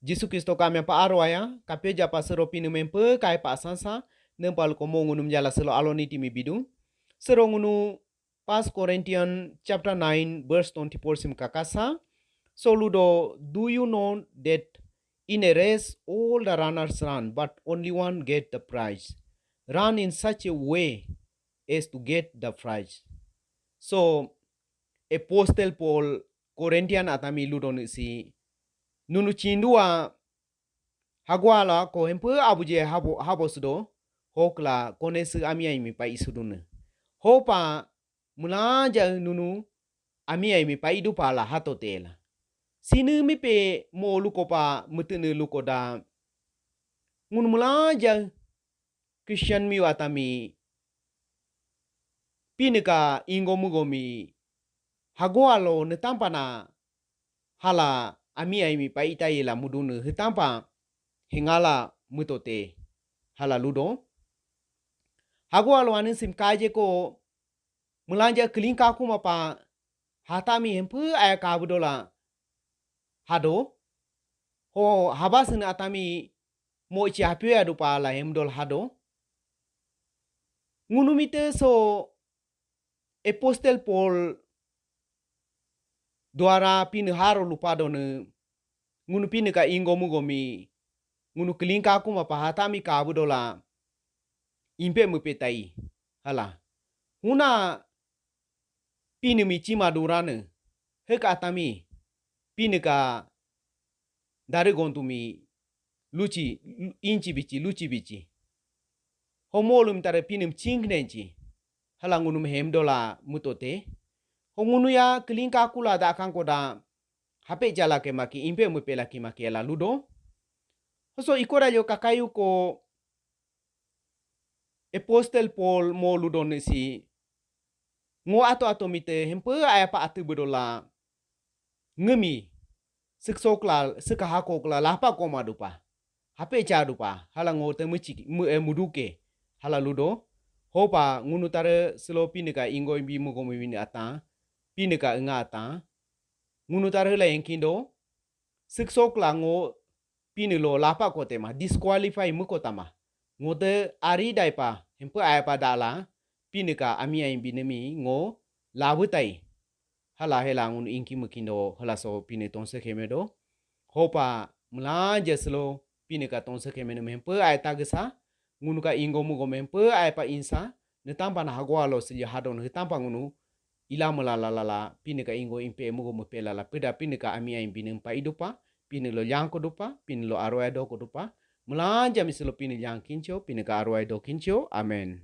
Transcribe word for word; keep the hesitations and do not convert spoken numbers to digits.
Jisu Kristo ka miapa aro aya, kapyoja pa siiro Pinii mi hempyo kaye pa sansa, niimpa lukoda mo ngunu miilanja siilo alo niti mi bidu. Siiro ngunu First Corinthians chapter nine verse twenty-four simi kakasa. So ludo, do you know that in a race all the runners run, but only one get the prize? Run in such a way as to get the prize. So Apostle Paul Corinthian atan mi ludo nii si, nunu chindu wa hagwala ko hempyo abuje habo, habo sudo, hokii la kone si ami ai mi pa isudunii. Hopa miilanja nunu ami ai mi pa idupa la hato tela. Sinii mi pe mo luko pa miitinii lukoda, ngunu miilanja Christian miyu atan mi Pinii ka ingo miigo mi hagwalo niitampana hiila ami ai mi pa ita yela miidunii hiitampa hengala miitote hiila ludo. Hagwalo anii simi kaje ko miilanja kiilinka kuma pa hatan mi hempyo aya kabudola hado. Ho habasinii atan mi mo ichi hapyo ya dupa la hemdol hado. Ngunu mi te so Apostle Paul dwara Pinii haro lupa donii, ngunu Pinii ka ingo miigo mi, ngunu kiilinka kuma pa hatan mi kabudola impe miipe tai hiila. Huna Pinii mi chima duranii, hiika atan mi Pinii ka darii gontu mi luchi, inchi bichi, luchi bichi. Ho molu mi tare Pinii mi chingnenchi. Hiila ngunu mi hemdola miitote. Ho ngunu ya kiilinka kula da kankoda hape jala ke maki, impe miipe la ki maki la ludo. Ho so ikoda yo kakayu ko Apostle Paul mo ludo nii si, ngo ato ato mi te hempyo aya pa atu bedola ngiimi, siksokla, sika hakokla lapa koma dupa, hape cha dupa hiila ngo te miichi, mu, eh, miiduke hiila ludo. Hopa ngunu tare siilo Pinii ka ingo imbi miigo mi wini atan, Pinii ka inga atan, ngunu tare la yengkindo, siksokla ngo Pinii lo lapa kote ma, disqualify miiko tama. Ngo te ari dai pa, hempyo aya pa dala, Pinii ka ami ai binii mi ngo labu tai. Hiila hela ngunu inki miikindo hiila so Pinii tonse kemedo. Hopa miilanja siilo Pinii ka tonse kemene mi hempyo aya tagesa, ngunu ka ingo miigo mi hempyo aya pa insa, niitampana hagwalo si ya hadon hiitampa ngunu ila miilala la la, Pinii ka ingo impe miigo miipe la la, pida Pinii ka ami ai binii pa idupa, Pinii lo lyanko dupa, Pinii lo aro aya doko dupa, miilanja mi siilo Pinii lyankincho, Pinii ka aro aya dokincho. Amen.